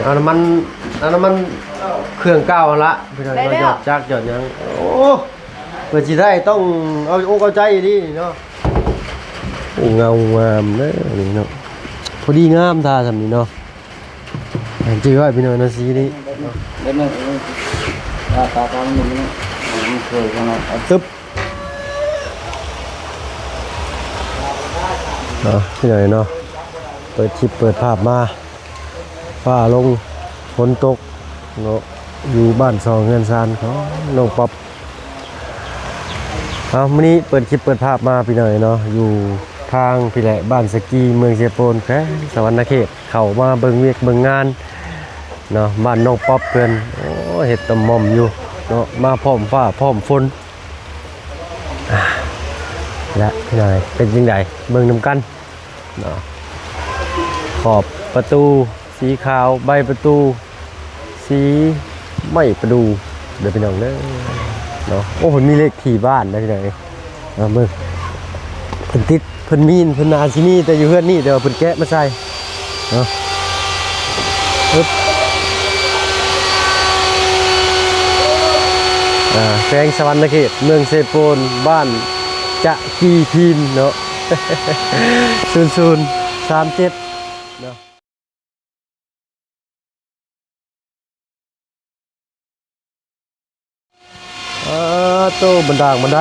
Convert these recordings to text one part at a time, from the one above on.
ເອົານ້ຳມັນ ເອົານ້ຳມັນເຄື່ອງເກົ່າຫັ້ນລະ ພີ່ນ້ອງເນາະ. ໄດ້ແລ້ວ ຢອດຈັກຢອດຫຍັງ ໂອ້ ເພື່ອຊິໄດ້ຕ້ອງເອົາອົກເອົາໃຈອີ່ຫຼີເນາະ. ໂອ້ ເງົາງາມເດີນີ້ເນາະ ພໍດີງາມ ຖ້າຊ່ຳນີ້ເນາະ. ຈື່ໄວ້ພີ່ນ້ອງເນາະ ສີນີ້ ແບບໜຶ່ງ ເອີ ຕາຕາມັນໜຶ່ງ ມັນເຄີຍຂະໜາດ ຕຶບ ເນາະ ພີ່ນ້ອງເນາະ. ເປີດຄລິບເປີດພາບມາ ຟ້າລົງ ຝົນຕົກເນາະ ຢູ່ບ້ານຊ່ອງເຮືອນຊານຂອງນ້ອງປັອບ. ເອົາ ມື້ນີ້ເປີດຄລິບເປີດພາບມາ ພີ່ນ້ອງເນາະ ຢູ່ທາງພີ້ແຫຼະ ບ້ານສະກີ ເມືອງເຊໂປນ ແຂວງສະຫວັນນະເຂດ. ເຂົ້າມາເບິ່ງວຽກເບິ່ງງານເນາະ ບ້ານນ້ອງປັອບເພິ່ນ. ໂອ້ ເຮັດຕຳໝ່ອມຢູ່ເນາະ ມາພ້ອມຟ້າພ້ອມຝົນ. ອ່າ ແລະ ພີ່ນ້ອງເປັນຈັ່ງໃດ ເບິ່ງນຳກັນເນາະ. ຂອບປະຕູສີຂາວ ໃບປະຕູ ສີໄມ້ປະດູ່ເດີພີ່ນ້ອງເດີເນາະ. ໂອ້ ເພິ່ນມີເລກທີ່ບ້ານນະພີ່ນ້ອງເອີຍ ມາເບິ່ງ ເພິ່ນຕິດ ເພິ່ນມີ ເພິ່ນອາດຊິມີແຕ່ຢູ່ເຮືອນນີ້ ແຕ່ວ່າເພິ່ນແກະມາໃສ່ເນາະ. ອຶບ ອ່າ ແຂວງສະຫວັນນະເຂດ ເມືອງເຊໂປນ ບ້ານຈະກີພີມເນາະ ສູນສູນສາມເຈັດເນາະ. ອາໂຕ ບັນດາງບັນໄດ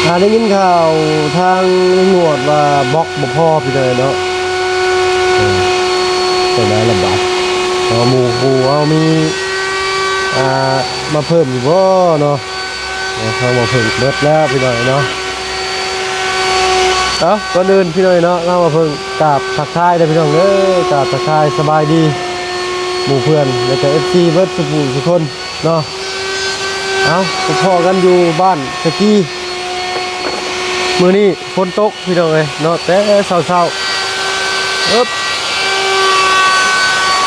ອ່າ ໄດ້ຍິນຂ່າວທາງລຸງໜວດວ່າບລັອກບໍ່ພໍ ພີ່ນ້ອງເນາະ. ເອີ ເປັນໄດລະບາດ ເຮົາໝູ່ຄູ່ເຮົາມີ ອ່າ ມາເພີ່ມຢູ່ບໍ່ເນາະ? ເອີ ທາງໝໍເພິ່ງເບິດແລ້ວພີ່ນ້ອງເນາະ. ເອົ້າ ກ່ອນອື່ນພີ່ນ້ອງເນາະ ທາງໝໍເພິ່ງກາບທັກທາຍເດີພີ່ນ້ອງເດີ ກາບທັກທາຍສະບາຍດີໝູ່ເພື່ອນ ແລ້ວກະເອັຟຊີເບິດສູ່ຜູ້ສູ່ຄົນເນາະ. ເອົ້າ ພົບພໍ້ກັນຢູ່ບ້ານສະກີ ມື້ນີ້ຝົນຕົກ ພີ່ນ້ອງເອີຍເນາະ ແຕ່ເຊົ້າໆ. ອຶບ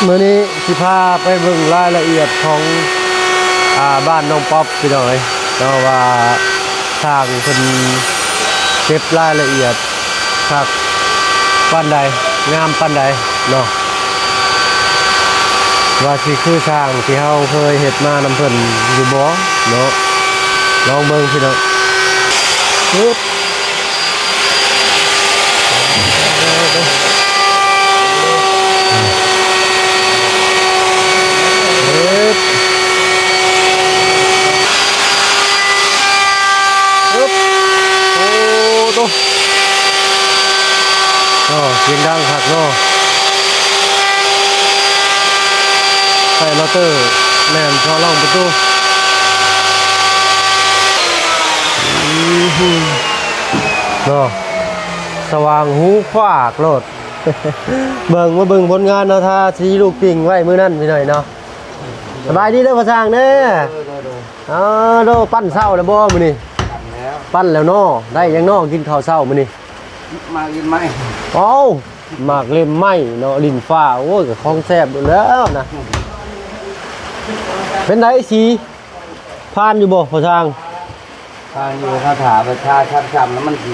ມື້ນີ້ຊິພາໄປເບິ່ງລາຍລະອຽດຂອງ ອ່າ ບ້ານນ້ອງປັອບ ພີ່ນ້ອງເອີຍເນາະ ວ່າຊ່າງເພິ່ນເກັບລາຍລະອຽດຄັກປານໃດ ງາມປານໃດເນາະ. ວ່າຊິຄືຊ່າງທີ່ເຮົາເຄີຍເຮັດມານຳເພິ່ນຢູ່ບໍ່ເນາະ ລອງເບິ່ງພີ່ນ້ອງ. ອຶບ ອຶບ ອຶບ ໂອ້ໂຕ ໂອ້ ສຽງດັງຄັກເນາະ. ໃສ່ລໍເຕີແລ່ນເຊາະລ່ອງປະຕູ ອືມ ເນາະ ສະຫວ່າງຫູຂວາກໂລດ. ເບິ່ງ ມາເບິ່ງຜົນງານເນາະ ທ່າທີ່ລູກປິງໄວ້ມື້ນັ້ນພີ່ນ້ອງເນາະ. ສະບາຍດີເດີພໍ່ຊ່າງເດີ. ໂດຍ ໂດຍ ໂດຍ ອໍ ໂດ ປັ້ນເຊົ້າແລ້ວບໍ່ມື້ນີ້? ປັ້ນແລ້ວ ປັ້ນແລ້ວເນາະ. ໄດ້ຫຍັງເນາະ ກິນເຂົ້າເຊົ້າມື້ນີ້? ໝາກລິ້ນໄມ້. ເອົ້າ ໝາກເຫຼັ້ມໄມ້ເນາະ ລິ້ນຟ້າ. ໂອ້ຍ ກະຂອງແຊບຢູ່ແລ້ວນະ. ເປັນໃດສີ ຜ່ານຢູ່ບໍ່ພໍ່ຊ່າງ? ຖ້າຢູ່ ຖ້າ ຖ້າໄປ ຖ້າຊ້ຳໆ ແລ້ວມັນຊິ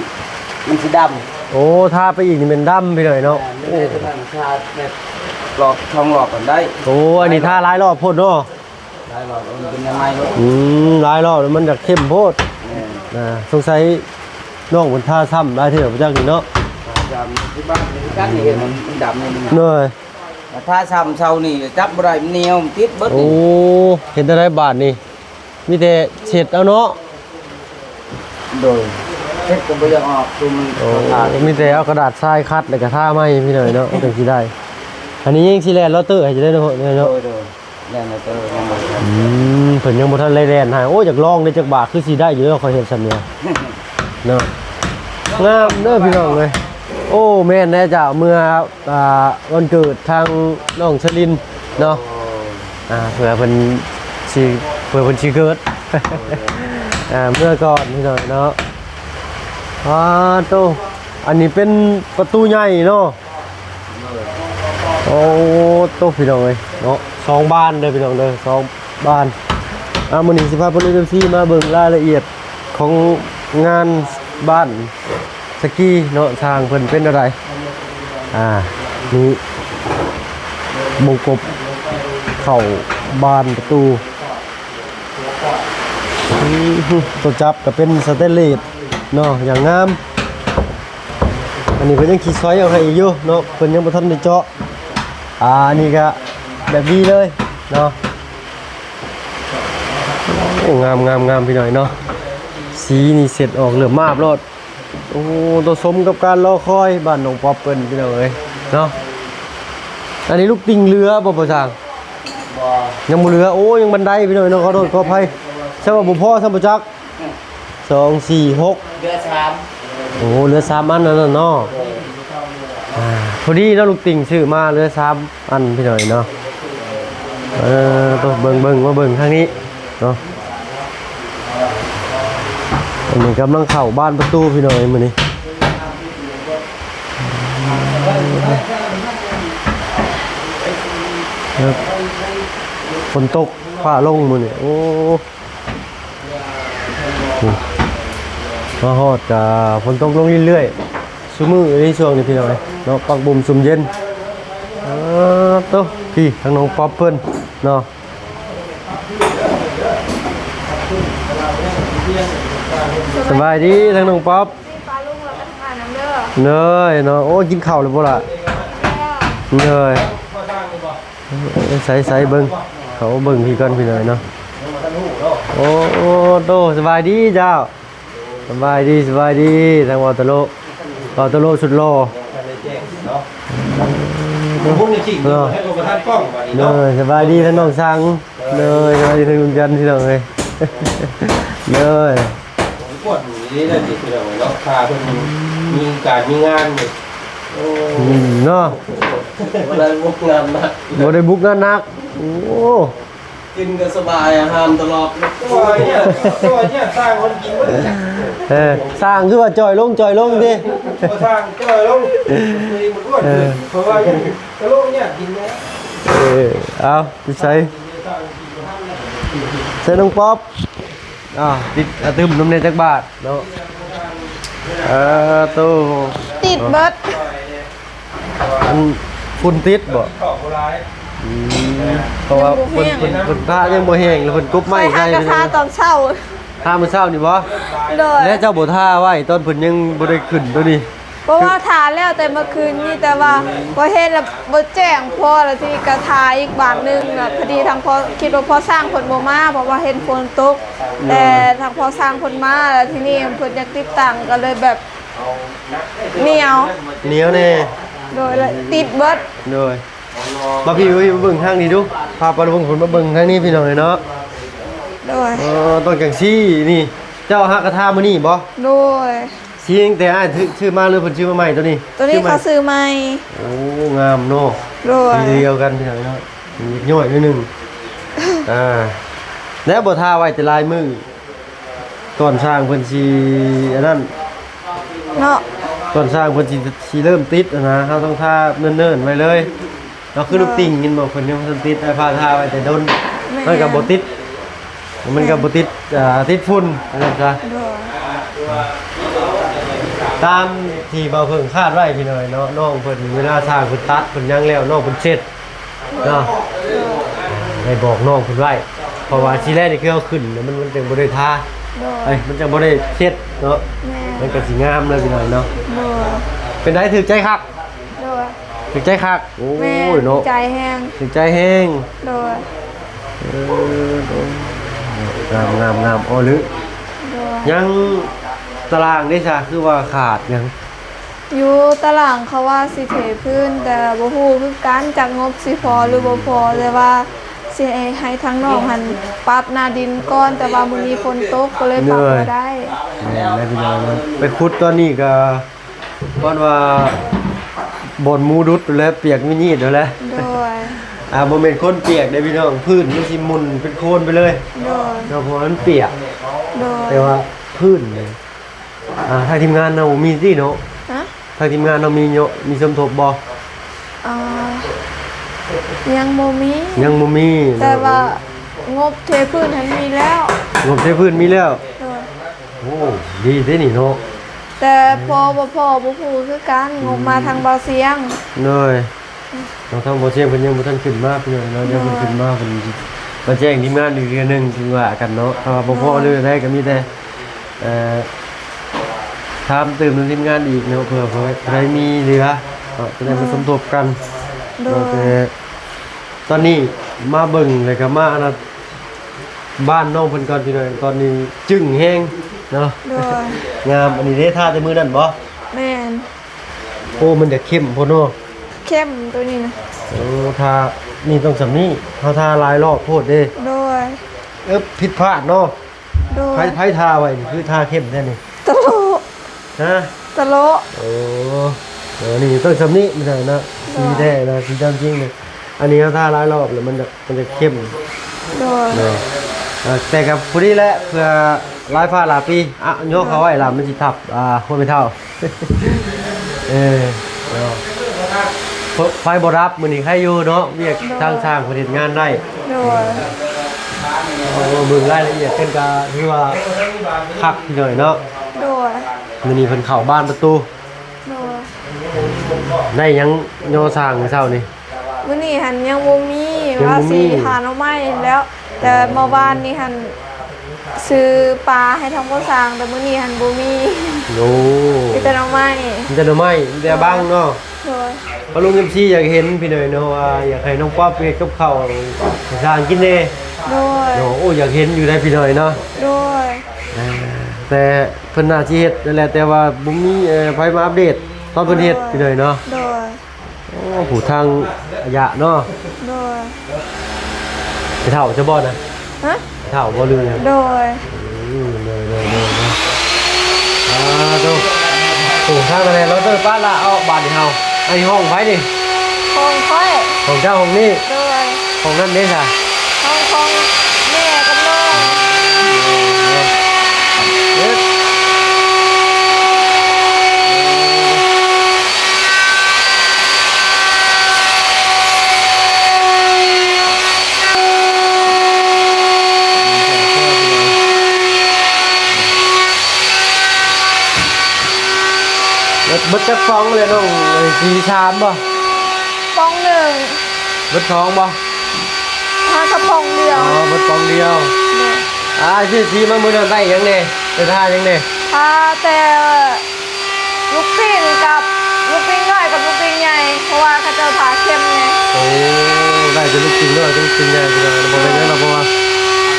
ມັນຊິດຳ. ໂອ້ ຖ້າໄປອີກນີ້ແມ່ນດຳໄປເລີຍເນາະ. ແມ່ນ ໂອ້ ແມ່ນ ຖ້າແບບລອບ ສອງລອບກໍໄດ້. ໂອ້ ອັນນີ້ຖ້າຫຼາຍລອບໂພດເນາະ. ຫຼາຍລອບ ເອີ ມັນເປັນແນວໃໝ່ໂລດ. ອືມ ຫຼາຍລອບແລ້ວມັນຢາກເຂັ້ມໂພດ. ແມ່ນ ອ່າ ສົງໄສນ້ອງເພິ່ນທາຊ້ຳຫຼາຍເທື່ອບໍ່ຈັກນີ້ເນາະ. ທາຊ້ຳທີ່ບ້ານນີ້ຄືກັນນີ້ ເຫັນມັນ ມັນດຳນີ້. ໂດຍ ຖ້າຊ້ຳເຊົານີ້ຈັບບໍ່ໄດ້ ມັນໜຽວ ມັນຕິດເບິດ. ໂອ້ ເຮັດແນວໃດບາດນີ້? ມີແຕ່ເຊັດເອົາເນາະ. ໂດຍ ເຊັດກໍບໍ່ຢາກອອກ ຄືມັນ ໂອ້ ເຂົາທາ ມີແຕ່ເອົາກະດາດຊາຍຂັດ ແລ້ວກໍທາໃໝ່ພີ່ນ້ອງເນາະ ຈັ່ງຊິໄດ້. ອັນນີ້ຍັງຊິແລ່ນລໍເຕີໃຫ້ຢູ່ເດ້ເນາະ ໂດຍ ໂດຍ ແລ່ນລໍເຕີຍັງບໍ່ທັນ. ອືມ ເພິ່ນຍັງບໍ່ທັນໄດ້ແລ່ນໃຫ້. ໂອ້ ຢາກລອງເດ້ ຈັກບາດ ຄືຊິໄດ້ຢູ່ເນາະ ຂ້ອຍເຫັນຊ່ຳນີ້ເນາະ. ງາມເດີພີ່ນ້ອງເອີຍ. ໂອ້ ແມ່ນແດ່ເຈົ້າ ເມື່ອ ອ່າ ວັນເກີດທາງນ້ອງຊະລິນເນາະ. ໂອ້ ອ່າ ເພື່ອເພິ່ນຊິ ເພື່ອເພິ່ນຊິເກີດ ອ່າ ເມື່ອກ່ອນພີ່ນ້ອງເນາະ. ອ້າໂຕ ອັນນີ້ເປັນປະຕູໃຫຍ່ເນາະ. ໂອ້ໂຕ ພີ່ນ້ອງເອີຍເນາະ ສອງບານເດີພີ່ນ້ອງເດີ ສອງບານ. ອ່າ ມື້ນີ້ຊິພາເພິ່ນ ເອັຟຊີ ມາເບິ່ງລາຍລະອຽດຂອງງານບ້ານ ສະກີເນາະ ຊ່າງເພິ່ນເປັນແນວໃດ. ອ່າ ນີ້ ວົງກົບເຂົ້າບານປະຕູ. ອືມ ຕົວຈັບກໍເປັນສະແຕນເລດເນາະ ຢ່າງງາມ. ອັນນີ້ເພິ່ນຍັງຂີ້ຊອຍເອົາໃຫ້ຢູ່ເນາະ ເພິ່ນຍັງບໍ່ທັນໄດ້ເຈາະ. ອ່າ ອັນນີ້ກໍແບບນີ້ເລີຍເນາະ. ໂອ້ ງາມໆໆ ພີ່ນ້ອງເນາະ ສີນີ້ເຊັດອອກເຫຼື້ອມາບໂລດ. ໂອ້ ຕົວສົມກັບການລໍຄອຍ ບ້ານໜອງປອບເພິ່ນ ພີ່ນ້ອງເອີຍເນາະ. ອັນນີ້ລູກຕິ່ງເຫຼືອບໍ່ ພໍ່ຊ່າງ? ບໍ່ ຍັງບໍ່ເຫຼືອ. ໂອ້ ຍັງບັນໄດ ພີ່ນ້ອງເອີຍເນາະ ຂໍໂທດຂໍອະໄພ. ແຕ່ວ່າບໍ່ພໍຊ້ຳບໍ່ຈັກ ສອງ ສີ່ ຫົກ ເຫຼືອສາມ. ໂອ້ ເຫຼືອສາມອັນນັ້ນເນາະ. ອ່າ ພໍດີເນາະ ລູກຕິ່ງຊື້ມາເຫຼືອສາມອັນ ພີ່ນ້ອງເນາະ. ເອີ ໂຕ ເບິ່ງ ເບິ່ງ ມາເບິ່ງທາງນີ້ເນາະ. ອັນນີ້ກຳລັງເຂົ້າບານປະຕູ ພີ່ນ້ອງເອີຍ ມື້ນີ້. ຝົນຕົກ ຟ້າລົງມື້ນີ້ ໂອ້. ໂອ້ ມາຮອດກະຝົນຕົກລົງເລື້ອຍໆ ຊຸມື້ໃນຊ່ວງນີ້ ພີ່ນ້ອງເອີຍເນາະ. ປັກບຸ້ມຊຸ່ມເຢັນ. ເອີ ໂຕ ພີ່ ທາງນ້ອງປັອບເພິ່ນເນາະ. ສະບາຍດີທາງນ້ອງປັອບ. ເດີເນາະ. ໂອ້ ກິນເຂົ້າແລ້ວບໍ່ລະ? ເດີ. ໃສໆ ເບິ່ງ ເຂົ້າເບິ່ງພີ້ກ່ອນ ພີ່ນ້ອງເນາະ. ໂອ້ ໂອ້ ໂຕ ສະບາຍດີເຈົ້າ. ສະບາຍດີ ສະບາຍດີ ທາງເວົ້າຕະໂລ ເວົ້າຕະໂລສຸດຫຼໍ່. ເດີ ສະບາຍດີທາງນ້ອງສັງ. ເດີ ສະບາຍດີທາງລຸງຈັນ ພີ່ນ້ອງເອີຍ. ເດີ ກວດຢູ່ນີ້ໄດ້ຕິ ພີ່ນ້ອງເນາະ ຖ້າເພິ່ນມີການມີງານນີ້. ໂອ້ ເນາະ ບໍ່ໄດ້ບຸກງານໜັກ ບໍ່ໄດ້ບຸກງານໜັກ. ໂອ້ ກິນກໍສະບາຍ ອາຫານຕະຫຼອດ. ໂອ້ຍ ເນຍ ໂອ້ຍ ເນຍ ສ້າງຄົນກິນເບິດ. ເອີ ສ້າງຄືວ່າຈ່ອຍລົງ ຈ່ອຍລົງຕິ ບໍ່ສ້າງຈ່ອຍລົງ. ເອີ ເພາະວ່າຕະຫຼົກເນຍກິນແລ້ວ. ເອີ ເອົາ ຢູ່ໃສ ໃສ່ນ້ອງປັອບ. ອ່າ ຕິດອາຕຶມນຳແດ່ຈັກບາດເນາະ. ເອີ ໂຕ ຕິດເບິດ. ອັນ ຝຸ່ນຕິດບໍ່? ອືມ ເພາະວ່າເພິ່ນ ເພິ່ນ ເພິ່ນທາຍັງບໍ່ແຫ້ງ ແລ້ວເພິ່ນກົບໄມ້ໃສ່. ຂ້ອຍທາກະທາຕອນເຊົ້າ ທາມື້ເຊົ້ານີ້ບໍ່? ໂດຍ. ແລ້ວເຈົ້າບໍ່ທາໄວ້ຕອນເພິ່ນຍັງບໍ່ໄດ້ຂຶ້ນໂຕນີ້? ເພາະວ່າທາແລ້ວແຕ່ເມື່ອຄືນນີ້ ແຕ່ວ່າພໍເຫັນແລ້ວບໍ່ແຈ້ງພໍ ແລ້ວທີນີ້ກະທາອີກບາດໜຶ່ງ ແລ້ວພໍດີທາງພໍ່ ຄິດວ່າພໍ່ຊ່າງເພິ່ນບໍ່ມາ ເພາະວ່າເຫັນຝົນຕົກ. ແຕ່ທາງພໍ່ຊ່າງເພິ່ນມາ ແລ້ວທີນີ້ເພິ່ນຢາກຕິດຕັ້ງ ກໍເລີຍແບບໜຽວ ໜຽວແດ່. ໂດຍ ແລ້ວຕິດເບິດ. ໂດຍ. ມາພີ່ ມາພີ່ ມາເບິ່ງທາງນີ້ດູ ພາປາລຸງເພິ່ນມາເບິ່ງທາງນີ້ ພີ່ນ້ອງເອີຍເນາະ. ໂດຍ. ເອີ ຕ້ອງຈັ່ງຊີ້ນີ້ ເຈົ້າຫາກະທາມື້ນີ້ບໍ່? ໂດຍ. ສີຕັ້ງແຕ່ອ້າຍຊື້ ຊື້ມາ ຫຼືເພິ່ນຊື້ມາໃໝ່ໂຕນີ້? ໂຕນີ້ເຂົາຊື້ໃໝ່. ໂອ້ ງາມເນາະ. ໂດຍ. ສີດຽວກັນ ພີ່ນ້ອງເນາະ ເດັກນ້ອຍໜ້ອຍໜຶ່ງ. ອ່າ ແລ້ວບໍ່ທາໄວ້ແຕ່ຫຼາຍມື້ ກ່ອນຊ່າງເພິ່ນຊິອັນນັ້ນເນາະ ກ່ອນຊ່າງເພິ່ນຊິ ຊິເລີ່ມຕິດຫັ້ນນະ ເຮົາຕ້ອງທາເນີນໆໄວ້ເລີຍ. ເນາະ ຄືລູກຕິ່ງເຫັນບໍ່ ເພິ່ນຍັງບໍ່ທັນຕິດ ອ້າຍພາທາໄວ້ແຕ່ດົນ. ແມ່ນ. ມັນກໍບໍ່ຕິດ ມັນກໍບໍ່ຕິດ ອ່າ ຕິດຝຸ່ນວ່າຊັ້ນຊະ. ໂດຍ. ຕາມທີ່ບ່າວເພິ່ງຄາດໄວ້ ພີ່ນ້ອງເນາະ ນ້ອງເພິ່ນເວລາຊ່າງເພິ່ນຕັດເພິ່ນຫຍັງແລ້ວ ນ້ອງເພິ່ນເຊັດເນາະ. ໂດຍ. ໄດ້ບອກນ້ອງເພິ່ນໄວ້ ເພາະວ່າທີແລກນີ້ຄືເຮົາຂຶ້ນ ມັນ ມັນຈັ່ງບໍ່ໄດ້ທາ. ໂດຍ. ເອີຍ ມັນຈັ່ງບໍ່ໄດ້ເຊັດເນາະ. ແມ່ນ. ມັນກໍຊິງາມແລ້ວ ພີ່ນ້ອງເນາະ. ໂດຍ. ເປັນໃດ ຖືກໃຈຄັກ? ໂດຍ. ຖືກໃຈຄັກ. ໂອ້ຍ ແມ່ນ ເນາະ ໃຈແຮງ ຖືກໃຈແຮງ. ໂດຍ. ເອີ ໂດຍ ງາມໆໆ ອໍ ຫຼື ໂດຍ ຍັງຕາລາງເດ້ຊະ ຄືວ່າຂາດຫຍັງ? ຢູ່ຕາລາງເຂົາວ່າຊິເທພື້ນ ແຕ່ບໍ່ຮູ້ຄືກັນ ຈັກງົບຊິພໍຫຼືບໍ່ພໍ ແຕ່ວ່າຊິໃຫ້ ໃຫ້ທາງນ້ອງຫັ້ນປັບໜ້າດິນກ່ອນ ແຕ່ວ່າມື້ນີ້ຝົນຕົກ ກໍເລີຍປັບບໍ່ໄດ້. ແມ່ນແລ້ວ ພີ່ນ້ອງເນາະ ໄປຂຸດຕອນນີ້ກໍ ເພິ່ນວ່າບ່ອນໝູດຸດຫັ້ນແຫຼະ ປຽກມີໜີດຫັ້ນແຫຼະ. ໂດຍ. ອ່າ ບໍ່ແມ່ນຄົນປຽກເດ້ພີ່ນ້ອງ ພື້ນມັນຊິໝຸ່ນເປັນໂຄນໄປເລີຍ. ໂດຍ. ເນາະ ເພາະວ່າມັນປຽກ. ໂດຍ. ແຕ່ວ່າພື້ນນີ້ ອ່າ ທາງທີມງານເຮົາບໍ່ມີຕິເນາະ? ຮະ? ທາງທີມງານເຮົາມີເນາະ ມີສົມທົບບໍ່? ອ່າ ຍັງບໍ່ມີ ຍັງບໍ່ມີ. ແຕ່ວ່າງົບເທພື້ນຫັ້ນມີແລ້ວ. ງົບເທພື້ນມີແລ້ວ. ໂດຍ. ໂອ້ ດີເດ້ນີ້ເນາະ ແຕ່ພໍບໍ່ພໍບໍ່ຮູ້ຄືກັນ ງົບມາທາງບ່າວຊຽງ. ໂດຍ. ເນາະ ທາງບໍ່ແຈ້ງເພິ່ນຍັງບໍ່ທັນຂຶ້ນມາພີ່ນ້ອງເນາະ. ດຽວເພິ່ນຂຶ້ນມາ ເພິ່ນຊິມາແຈ້ງທີມງານອີກເທື່ອໜຶ່ງ ເຖິງວ່າກັນເນາະ. ຖ້າວ່າບໍ່ພໍເລື່ອໃດກໍມີແຕ່ ເອີ ຖາມຕື່ມນຳທີມງານອີກເນາະ ເພື່ອ ເພື່ອໃຜມີເຫຼືອເນາະ ຈະໄດ້ມາສົມທົບກັນເນາະ. ແຕ່ຕອນນີ້ມາເບິ່ງ ແລ້ວກໍມາອັນນັ້ນ ບ້ານນ້ອງເພິ່ນກ່ອນພີ່ນ້ອງ. ຕອນນີ້ຈຶ່້ງແຮງເນາະ. ໂດຍ ງາມ. ອັນນີ້ເດ້ ທາແຕ່ມື້ນັ້ນບໍ່? ແມ່ນ. ໂອ້ ມັນຈະເຂັ້ມໂພດເນາະ. ເຂັ້ມໂຕນີ້ນະ. ໂອ້ ທາ ນີ້ຕ້ອງສ່ຳນີ້ ເຮົາທາຫຼາຍລອບໂພດເດ້. ໂດຍ. ເອີ ຜິດພາດເນາະ. ໂດຍ. ໃຜ ໃຜທາໄວ້ນີ້ ຄືທາເຂັ້ມແທ້ນີ້? ຕະໂລ. ຮະ? ຕະໂລ. ໂອ້ ເອີ ນີ້ຕ້ອງສ່ຳນີ້ພີ່ນ້ອງເນາະ. ໂດຍ. ສີແທ້ນະ ສີຕາມຈິງນະ. ອັນນີ້ເຮົາທາຫຼາຍລອບແລ້ວ ມັນຈະ ມັນຈະເຂັ້ມ. ໂດຍ. ເນາະ ເອີ ແຕ່ກໍພໍດີແຫຼະ ເພື່ອຫຼາຍຟ້າຫຼາຍປີ. ອະ ໂຍກເຂົ້າໄວ້ລະ ມັນຊິທັບ ອ່າ ຫົວແມ່ເຖົ້າ. ເອີ ເນາະ ໄຟບໍ່ດັບມື້ນີ້ ໃຄຢູ່ເນາະ ວຽກ ໂດຍ ທາງຊ່າງເພິ່ນເຮັດງານໄດ້. ໂດຍ. ໂອ້ ເບິ່ງລາຍລະອຽດເພິ່ນກໍຖືວ່າຄັກຢູ່ເນາະ. ໂດຍ. ມື້ນີ້ເພິ່ນເຂົ້າບານປະຕູ. ໂດຍ. ໄດ້ຫຍັງຍໍສ້າງມື້ເຊົ້ານີ້? ມື້ນີ້ຫັ້ນຍັງບໍ່ມີ ຍັງບໍ່ມີ ວ່າຊິຫາໜໍ່ໄມ້ແລ້ວ ແຕ່ເມື່ອວານນີ້ຫັ້ນຊື້ປາໃຫ້ທາງພໍ່ຊ່າງ ແຕ່ມື້ນີ້ຫັ້ນບໍ່ມີ. ໂອ້ ມີແຕ່ໜໍ່ໄມ້ ມີແຕ່ໜໍ່ໄມ້ ມີແຕ່ບັງເນາະ. ໂດຍ. ພໍ່ລຸງ ເອັຟຊີ ຢາກເຫັນພີ່ນ້ອງເນາະ ວ່າຢາກໃຫ້ນ້ອງປັອບເຮັດກັບເຂົ້າໃຫ້ຊ່າງກິນແດ່. ໂດຍ. ໂອ້ ຢາກເຫັນຢູ່ໄດ໋ພີ່ນ້ອງເນາະ. ໂດຍ. ອ່າ ແຕ່ເພິ່ນໜ້າຊິເຮັດນັ້ນແຫຼະ ແຕ່ວ່າບໍ່ມີ ເອີ ໃຜມາອັບເດດຕອນເພິ່ນເຮັດ ໂດຍ ພີ່ນ້ອງເນາະ. ໂດຍ. ໂອ້ ຜູ້ທາງອາຍະເນາະ. ໂດຍ. ໄປເຖົ້າຊະບໍ່ນະ? ຮະ? ໄປເຖົ້າບໍ່ ຫຼືຫຍັງ? ໂດຍ. ອືມ ໂດຍ ໂດຍ ໂດຍ ໂດຍ. ອ່າ ໂຕ ໂຕ ທາງນັ້ນແຫຼະ ເຮົາເດີນປາລະ ເອົາບາດນີ້ເຮົາ. ອັນນີ້ຫ້ອງໃຜນີ້? ຫ້ອງຂ້ອຍ. ຂອງເຈົ້າຫ້ອງນີ້? ໂດຍ. ຂອງນັ້ນເດ້ຊະ? ຂອງ ຂອງແມ່ກັບນ້ອງ. ເອີ ເອີ ເບິດ ເບິດຈັກຟອງແລ້ວນ້ອງ? ສີ່ ສາມບໍ່? ຟອງໜຶ່ງ. ເບິດສອງບໍ່? ຫາກະປ໋ອງດຽວ. ອໍ ເບິດປ໋ອງດຽວ. ໂດຍ. ອ່າ ຊື້ສີມາມື້ນັ້ນໄດ້ຫຍັງແດ່? ໄດ້ທາຫຍັງແດ່? ທາແຕ່ລູກປີ້ງກັບ ລູກປີ້ງນ້ອຍກັບລູກປີ້ງໃຫຍ່ ເພາະວ່າເຂົາເຈົ້າທາເຂັ້ມແດ່. ໂອ້ ໄດ້ແຕ່ລູກປີ້ງນ້ອຍກັບລູກປີ້ງໃຫຍ່ ພີ່ນ້ອງ. ບໍ່ເປັນຫຍັງດອກ ເພາະວ່າ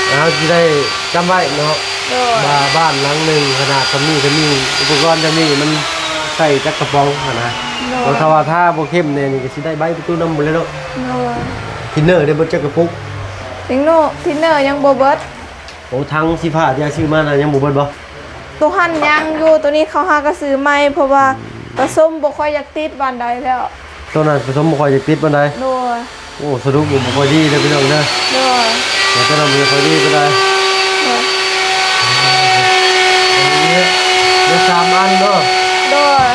ເຮົາຊິໄດ້ຈຳໄວ້ເນາະ. ໂດຍ. ວ່າບ້ານຫຼັງໜຶ່ງຂະໜາດສ່ຳນີ້ກໍມີ ອຸປະກອນສ່ຳນີ້ ມັນໃຊ້ຈັກກະປ໋ອງຫັ້ນນະ. ໂດຍ. ແລ້ວຖ້າວ່າທາບໍ່ເຂັ້ມແດ່ນີ້ກໍຊິໄດ້ໃບປະຕູນຳເບິດແລ້ວເນາະ. ໂດຍ. ທິນເນີໄດ້ເບິດຈັກກະປຸກ? ທິນເນີ ທິນເນີຍັງບໍ່ເບິດ. ໂອ້ ຖັງສີຟ້າທີ່ອ້າຍຊື້ມານະ ຍັງບໍ່ເບິດບໍ່? ໂຕຫັ້ນຍັງຢູ່ ໂຕນີ້ເຂົາຫາກະຊື້ໃໝ່ ເພາະວ່າປະສົມບໍ່ຄ່ອຍຢາກຕິດປານໃດແລ້ວ. ໂຕນັ້ນປະສົມບໍ່ຄ່ອຍຢາກຕິດປານໃດ? ໂດຍ. ໂອ້ ສະດຸບບໍ່ຄ່ອຍດີເດີພີ່ນ້ອງເດີ. ໂດຍ. ແຕ່ໂຕນັ້ນບໍ່ຄ່ອຍດີປານໃດ. ໂດຍ. ເຫຼືອສາມອັນເນາະ. ໂດຍ.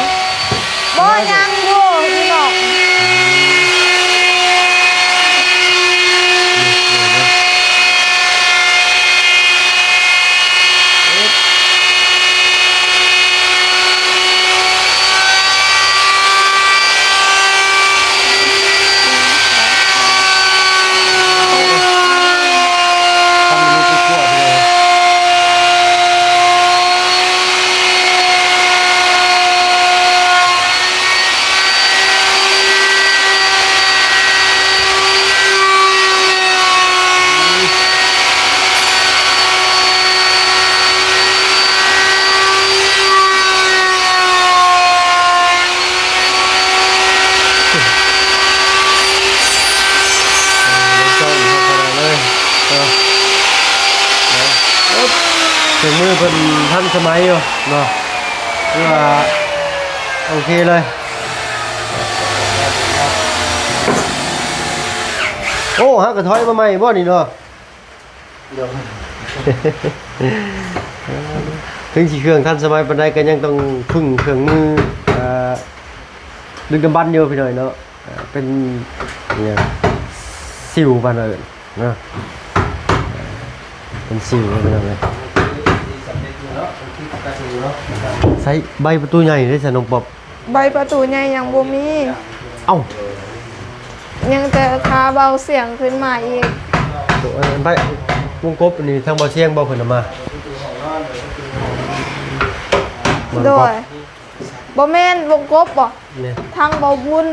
ບໍ່ ຍັງຢູ່ພີ່ນ້ອງ. ເຄື່ອງມືເພິ່ນທັນສະໄໝຢູ່ເນາະ ຖືວ່າໂອເຄເລີຍ. ໂອ້ ຫາກະຖອຍມາໃໝ່ບໍ່ນີ້ເນາະ. ໂດຍ. ເຖິງຊິເຄື່ອງທັນສະໄໝປານໃດ ກໍຍັງຕ້ອງເພິ່ງເຄື່ອງມື ເອີ ດຶກດຳບັນຢູ່ພີ່ນ້ອງເນາະ. ເປັນຫຍັງ ຊິວບ້ານເຮົາເອີ້ນເນາະ ເປັນຊິວພີ່ນ້ອງເອີຍ. ໃຊ້ໃບປະຕູໃຫຍ່ເດ້ຊະນ້ອງປອບ? ໃບປະຕູໃຫຍ່ຍັງບໍ່ມີ. ເອົ້າ ຍັງແຕ່ຖ້າເບົາສຽງຂຶ້ນມາອີກ. ໂອ້ ອັນ ອັນໃຜ ວົງກົບນີ້ທາງເບົາສຽງບໍ່ເພິ່ນເອົາມາ? ບໍ່ແມ່ນວົງກົບບໍ່? ນີ້ ທາງເບົາບຸນ.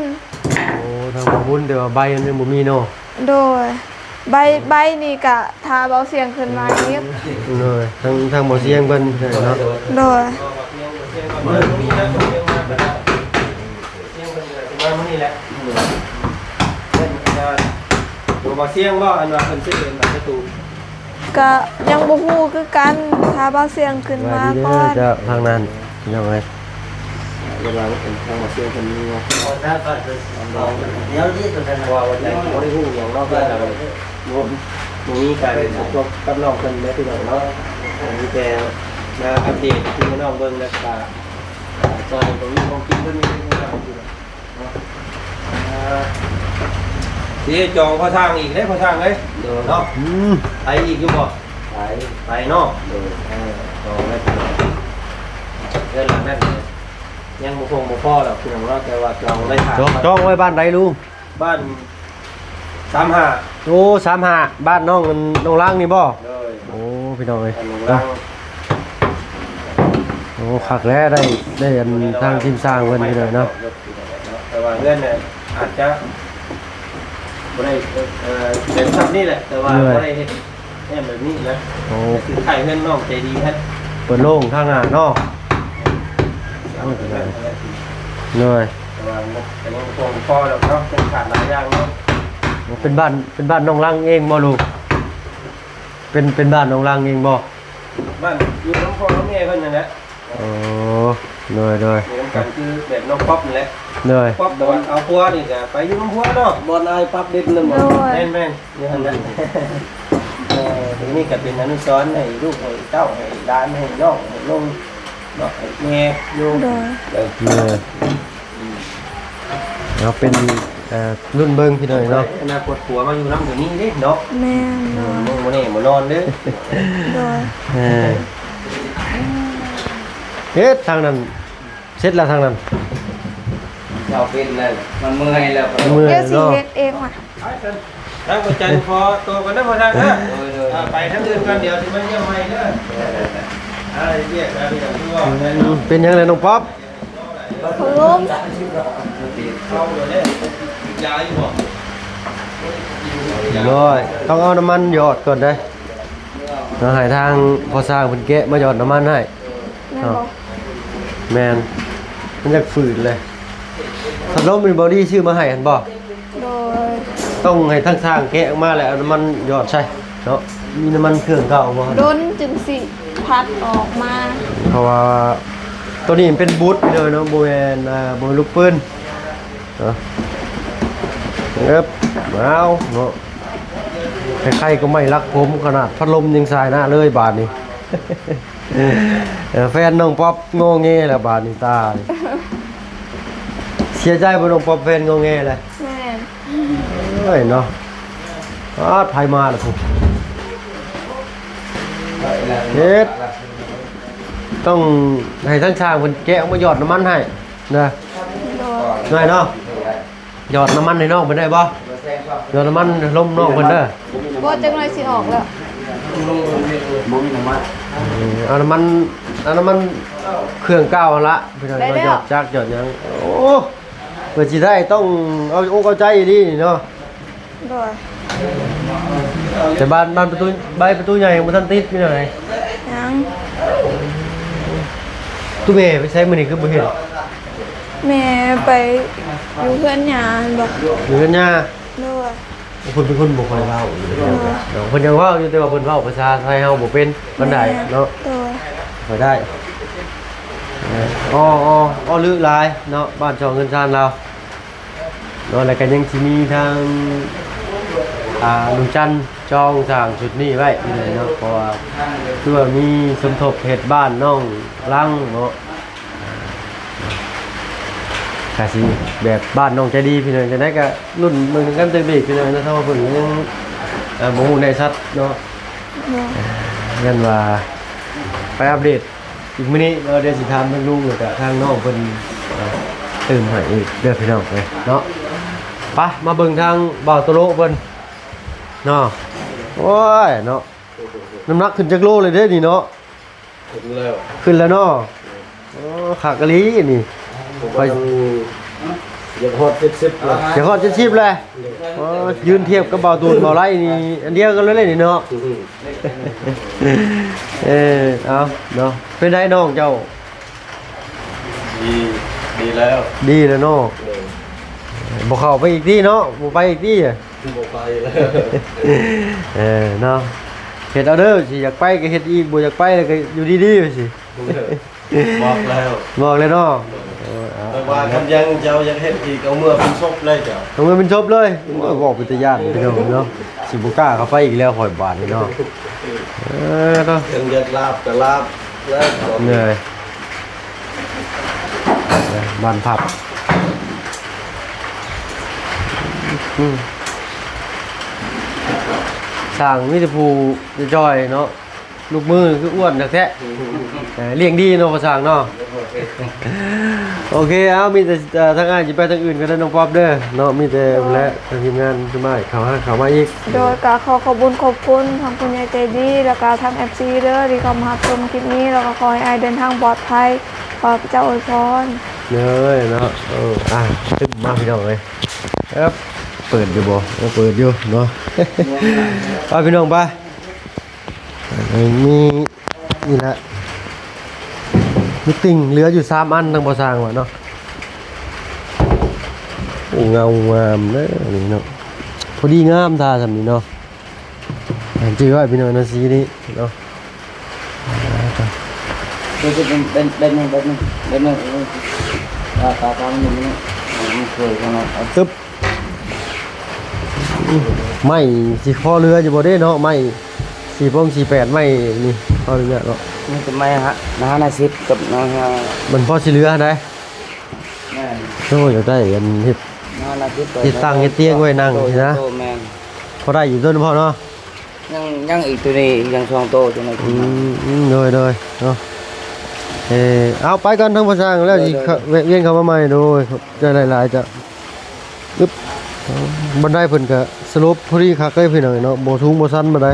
ໂອ້ ທາງເບົາບຸນ ແຕ່ວ່າໃບມັນຍັງບໍ່ມີເນາະ? ໂດຍ ໃບ ໃບນີ້ກະຖ້າເບົາສຽງຂຶ້ນມາອີກ. ໂດຍ ທາງ ທາງເບົາສຽງເພິ່ນເນາະ? ໂດຍ. ສຽງເພິ່ນກະຊິມາມື້ນີ້ແຫຼະ. ເພິ່ນກະ ໂຕເບົາສຽງບໍ່ ອັນວ່າເພິ່ນຊື້ເປັນປະຕູ? ກະຍັງບໍ່ຮູ້ຄືກັນ ຖ້າເບົາສຽງຂຶ້ນມາກ່ອນ. ເຈົ້າ ທາງນັ້ນ ພີ່ນ້ອງເອີຍ ລະວັງເປັນທາງເບົາສຽງເພິ່ນມີ ແນວນີ້ຕົວນັ້ນ ເພາະວ່າຍັງບໍ່ໄດ້ຮູ້ຫຍັງເນາະ ເພິ່ນກະບໍ່ ບໍ່ມີການສົມທົບກັບນ້ອງເພິ່ນເດີ ພີ່ນ້ອງເນາະ. ມີແຕ່ມາອັບເດດໃຫ້ພີ່ໃຫ້ນ້ອງເບິ່ງ ແລ້ວກະ ອ່າ ຊ່ອຍເພິ່ນມີຂອງກິນເພິ່ນມີເນາະ ເນາະ. ອ່າ ຊິຈອງພໍ່ຊ່າງອີກເດ້ ພໍ່ຊ່າງເອີຍ. ໂດຍ. ເນາະ ອືມ ໄປອີກຢູ່ບໍ່? ໄປ ໄປເນາະ. ໂດຍ. ເອີ ຈອງໄວ້ ເຮືອນຫຼັງນັ້ນຍັງບໍ່ຄົງບໍ່ພໍດອກ ພີ່ນ້ອງເນາະ ແຕ່ວ່າຈອງໄວ້ຖ້າ. ຈອງ ຈອງໄວ້ບ້ານໃດລຸງ? ບ້ານ ສາມຫ້າ. ໂອ້ ສາມຫ້າ ບ້ານນ້ອງ ນ້ອງລັງນີ້ບໍ່? ໂດຍ. ໂອ້ ພີ່ນ້ອງເອີຍ ບ້ານນ້ອງລັງ. ໂອ້ ຄັກແລ້ວ ໄດ້ ໄດ້ອັນທາງທີມຊ່າງເພິ່ນພີ່ນ້ອງເນາະ. ແຕ່ວ່າເຮືອນນີ້ອາດຈະບໍ່ໄດ້ ເອີ ເປັນສ່ຳນີ້ແຫຼະ ແຕ່ວ່າ ໂດຍ ບໍ່ໄດ້ເຮັດ ແມ່ນແບບນີ້ນະ. ໂອ້ ຄືຄ້າຍເຮືອນນ້ອງໃຈດີແທ້ ເປີດໂລ່ງທາງໜ້າເນາະ. ໂອ້ຍ ໂດຍ. ແຕ່ວ່າມັນກະຍັງບໍ່ພຽງພໍດອກເນາະ ຍັງຂາດຫຼາຍຢ່າງເນາະ. ເປັນບ້ານ ເປັນບ້ານນ້ອງລັງເອງບໍ່ລູກ? ເປັນ ເປັນບ້ານນ້ອງລັງເອງບໍ່? ບ້ານຢູ່ນຳພໍ່ນຳແມ່ເພິ່ນນັ້ນແຫຼະ. ໂອ້ ໂດຍ ໂດຍ. ຢູ່ນຳກັນຄືແບບນ້ອງປັອບນັ້ນແຫຼະ. ໂດຍ. ປັອບຕາວັນເອົາຜົວນີ້ກະໄປຢູ່ນຳຜົວເນາະ ບ່ອນອ້າຍປັອບເດັ່ນນັ້ນ. ໂດຍ. ແມ່ນໆ ຢູ່ຫັ້ນແຫຼະ. ເອີ ນີ້ກະເປັນອະນຸສອນໃຫ້ລູກໃຫ້ເຕົ້າ ໃຫ້ຫຼານ ໃຫ້ນ້ອງ ໃຫ້ລຸງເນາະ ໃຫ້ແມ່ຢູ່. ໂດຍ. ເອີ ເອົາເປັນ ເອີ ລຸ້ນເບິ່ງພີ່ນ້ອງເນາະ ອະນາຄົດຜົວມາຢູ່ນຳກະມີເດ້ເນາະ. ແມ່ນ. ເອີ ເນາະ ບໍ່ແນ່ບໍ່ນອນເດີ. ໂດຍ. ເອີ ເຮັດທາງນັ້ນ ເສັດແລ້ວທາງນັ້ນ. ເຈົ້າເປັນແລ້ວ ມັນເມື່ອຍແລ້ວ ເມື່ອຍແລ້ວ. ດຽວຊິເຮັດເອງວ່າ. ໄປຊັ້ນ ທາງພະຈັນຂໍໂຕກ່ອນເດີພໍ່ທາງເດີ. ໂດຍ ໂດຍ. ອ່າ ໄປທາງອື່ນກ່ອນ ດຽວຊິມາຢ້ຽມໃໝ່ເດີ. ອ່າ ເປັນຫຍັງແລ້ວນ້ອງປັອບ? ພັດລົມ. ໂດຍ ຕ້ອງເອົານ້ຳມັນຫຍອດກ່ອນເດ້. ເຮົາໃຫ້ທາງພໍ່ຊ່າງເພິ່ນແກະມາຫຍອດນ້ຳມັນໃຫ້. ແມ່ນບໍ່? ເນາະ ແມ່ນ. ມັນຢາກຝືດເລີຍ. ພັດລົມນີ້ບໍ່ດີຊື້ມາໃຫ້ຫັ້ນບໍ່? ໂດຍ. ຕ້ອງໃຫ້ທາງຊ່າງແກະອອກມາ ແລ້ວເອົານ້ຳມັນຫຍອດໃສ່ເນາະ. ມີນ້ຳມັນເຄື່ອງເກົ່າບໍ່? ດົນຈຶ່ງຊິພັດອອກມາ. ເພາະວ່າໂຕນີ້ມັນເປັນບຸດເດີເນາະ ບໍ່ແມ່ນ ອ່າ ບໍ່ແມ່ນລູກປືນເນາະ. ເອີບ ເອົາເນາະ ໃຜໆກໍໄມ່ລັກຜົມ ຂະໜາດພັດລົມຍັງສາຍໜ້າເລີຍບາດນີ້. ເອີ ແຟນນ້ອງປັອບງໍແງແລ້ວບາດນີ້ ຕາຍ. ເສຍໃຈບໍ່ນ້ອງປັອບ ແຟນງໍແງແລ້ວ? ແມ່ນ. ເອີຍເນາະ ອາດ ໃຜມາລະພຸ້ນ. ເຮັດ ຕ້ອງໃຫ້ທາງຊ່າງເພິ່ນແກະອອກມາຫຍອດນ້ຳມັນໃຫ້ເດີ. ໂດຍ. ໜ້ອຍເນາະ. ຫຍອດນ້ຳມັນໃຫ້ນ້ອງເພິ່ນໄດ້ບໍ່? ຫຍອດນ້ຳມັນລົມນ້ອງເພິ່ນເດີ. ບໍ່ ຈັກໜ້ອຍຊິອອກແລ້ວ. ບໍ່ມີນ້ຳມັນ. ເອີ ເອົານ້ຳມັນ ເອົານ້ຳມັນເຄື່ອງເກົ່າຫັ້ນລະ ພີ່ນ້ອງ. ໄດ້ແລ້ວ. ຫຍອດຈັກ ຫຍອດຫຍັງ. ໂອ້ ເພື່ອຊິໄດ້ຕ້ອງເອົາອົກເອົາໃຈອີ່ຫຼີນີ້ເນາະ. ໂດຍ. ແຕ່ບານ ບານປະຕູ ບານປະຕູໃຫຍ່ຍັງບໍ່ທັນຕິດ ພີ່ນ້ອງເອີຍ. ຍັງ. ຕູ້ແມ່ໄປໃສມື້ນີ້ຄືບໍ່ເຫັນ? ແມ່ໄປຢູ່ເຮືອນຍ່າຫັ້ນບໍ? ຢູ່ເຮືອນຍ່າ. ໂດຍ. ເພິ່ນເປັນຄົນບໍ່ຄ່ອຍເວົ້າຢູ່. ໂດຍ. ເນາະ ເພິ່ນຍັງເວົ້າຢູ່ ແຕ່ວ່າເພິ່ນເວົ້າພາສາໄທເຮົາບໍ່ເປັນປານໃດເນາະ. ແມ່ນ. ໂດຍ. ບໍ່ຄ່ອຍໄດ້. ເອີ ອໍ ອໍ ອໍ ລືຫຼາຍເນາະ ບ້ານຊ່ອງເຮືອນຊານລາວເນາະ. ແລ້ວກໍຍັງຊິມີທາງ ອ່າ ລຸງຈັນຈອງສ້າງຊຸດນີ້ໄວ້ເນາະ ເພາະວ່າຄືວ່າມີສົມທົບເຮັດບ້ານນ້ອງລັງເນາະ. ກະຊິແບບບ້ານນ້ອງໃຈດີພີ່ນ້ອງ ຈັ່ງໃດກະລຸ້ນເບິ່ງນຳກັນເທື່ອອີກພີ່ນ້ອງເນາະ ເພາະວ່າເພິ່ນຍັງ ເອີ ບໍ່ຮູ້ແນ່ຊັດເນາະ. ແມ່ນວ່າໄປອັບເດດອີກມື້ນີ້ເນາະ ດຽວຊິຖາມທາງລຸງ ແລ້ວກະທາງນ້ອງເພິ່ນ ເອີ ຕື່ມໃຫ້ອີກເດີພີ່ນ້ອງເອີຍເນາະ. ປະ ມາເບິ່ງທາງບ່າວໂຕໂລເພິ່ນເນາະ. ໂອ້ຍເນາະ ນ້ຳໜັກຂຶ້ນຈັກໂລເລີຍເດ້ນີ້ເນາະ? ຂຶ້ນແລ້ວ ຂຶ້ນແລ້ວເນາະ. ໂອ້ ຄັກອີ່ຫຼີນີ້. ຂ້ອຍຢາກຮອດເຈັດສິບແລ້ວ ຢາກຮອດເຈັດສິບແລ້ວ. ໂອ້ ຢືນທຽບກັບບ່າວຕູນ ບ່າວໄລນີ້ ອັນດຽວກັນເລີຍນີ້ເນາະ. ເອີ ເອົາເນາະ ເປັນໃດນ້ອງເຈົ້າ? ດີ ດີແລ້ວ ດີແລ້ວເນາະ. ເອີ ບໍ່ເຂົ້າໄປອີກຕິເນາະ ບໍ່ໄປອີກຕິ? ບໍ່ໄປແລ້ວ. ເອີເນາະ ເຮັດເອົາເດີ ຊິຢາກໄປກໍເຮັດອີກ ບໍ່ຢາກໄປແລ້ວກໍຢູ່ດີໆໄປຊິ. ບອກແລ້ວ ບອກແລ້ວເນາະ. ເອີ ເອົາ ແຕ່ວ່າຄັນຍັງເຈົ້າຢາກເຮັດອີກ ເອົາເມືອເປັນສົບເລີຍເຈົ້າ ເອົາເມືອເປັນສົບເລີຍ. ໂອ້ຍ ເວົ້າເປັນຕາຢ້ານພີ່ນ້ອງເນາະ ຊິບໍ່ກ້າເຂົ້າໄປອີກແລ້ວຂ້ອຍບາດນີ້ເນາະ. ເອີເນາະ ເຖິງຢາກລາບກໍລາບແລ້ວ. ເອີ ບານພັບ ອືມ ຊ່າງມີແຕ່ຜູ້ຈ່ອຍໆເນາະ. ລູກມືຄືອ້ວນແທ້ໆ. ເອີ ລ້ຽງດີເນາະພໍ່ຊ່າງເນາະ. ໂອເຄ ເອົາ ມີແຕ່ ເອີ ທາງອ້າຍຊິໄປທາງອື່ນກໍໄດ້ນ້ອງປອບເດີເນາະ. ມີແຕ່ ໂດຍ ພຸ້ນແຫຼະ ທາງທີມງານຊິມາ ເຂົ້າຫາ ເຂົ້າມາອີກ. ໂດຍ ກໍຂໍຂອບບຸນຂອບຄຸນທາງຜູ້ໃຫຍ່ໃຈດີ ແລ້ວກໍທາງເອັຟຊີເດີ ທີ່ເຂົ້າມາຮັບຊົມຄລິບນີ້ ແລ້ວກໍຂໍໃຫ້ອ້າຍເດີນທາງປອດໄພ ຂໍພະເຈົ້າອວຍພອນ. ເດີເນາະ. ເອີ ອ່າ ຕຶມມາພີ່ນ້ອງເອີຍ. ເອີ ເປີດຢູ່ບໍ່? ເອີ ເປີດຢູ່ເນາະ. ໄປພີ່ນ້ອງໄປ. ເອີ ມີນີ້ແຫຼະ ມີຕິ່ງເຫຼືອຢູ່ສາມອັນ ທາງພໍ່ຊ່າງວ່າເນາະ. ໂອ້ ເງົາງາມເດີນີ້ເນາະ ພໍດີງາມ ຖ້າຊ່ຳນີ້ເນາະ. ຈື່ໄວ້ພີ່ນ້ອງເນາະ ສີນີ້ເນາະ. ເປັນ ເປັນ ເປັນ ເປັນ ເປັນ ເປັນ ຕາ ຕາ ຕາ ມັນຢູ່ນີ້ ມັນເຄີຍເນາະ. ຕຶບ ໄມ້ຊິພໍເຫຼືອຢູ່ບໍ່ເດ້ເນາະ? ໄມ້ສີ່ປົງສີ່ແປດ ໄມ້ນີ້ພໍເຫຼືອເນາະ? ມີແຕ່ໄມ້ຫ້າ ຫ້າສິບກັບ ມັນພໍຊິເຫຼືອຫັ້ນໃດ. ແມ່ນ. ໂອ້ ຢາກໄດ້ອັນເຮັດ ຫ້າສິບ ເຮັດຕັ່ງເຮັດຕຽງໄວ້ນັ່ງຊີ້ນະ. ໂຕ ແມ່ນ ພໍໄດ້ຢູ່ຕົວນີ້ພໍ່ເນາະ. ຍັງ ຍັງອີກຕົວນີ້ ຍັງສອງໂຕຕົວນີ້. ອືມ ອືມ ໂດຍ ໂດຍ ເນາະ. ເອີ ເອົາໄປກ່ອນທາງພໍ່ຊ່າງ ແລ້ວຊິ ໂດຍ ແວະວຽນເຂົ້າມາໃໝ່. ໂດຍ ຂອບໃຈຫຼາຍໆ ເຈົ້າ. ອຶບ ບັນໄດເພິ່ນກະສະຫຼົບພໍດີຄັກເລີຍພີ່ນ້ອງເນາະ ບໍ່ສູງບໍ່ຊັນປານໃດ.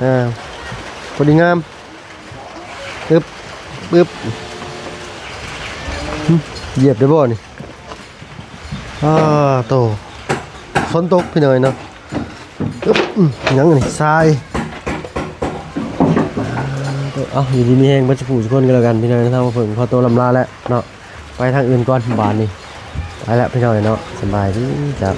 ອ່າ ພໍດີງາມ. ອຶບ ອຶບ ຫຶ ຢຽບໄດ້ບໍ່ນີ້? ອ້າໂຕ ຝົນຕົກພີ່ນ້ອງເນາະ. ອຶບ ຫຍັງອັນນີ້ ຊາຍ. ເອົາ ຢູ່ດີມີແຮງເບິດສູ່ຜູ້ສູ່ຄົນກັນແລ້ວກັນ ພີ່ນ້ອງເນາະ. ທາງເພິ່ນຂໍໂຕລຳລາແລ້ວເນາະ ໄປທາງອື່ນກ່ອນບາດນີ້. ໄປແລ້ວພີ່ນ້ອງເນາະ ສະບາຍດີເຈົ້າ.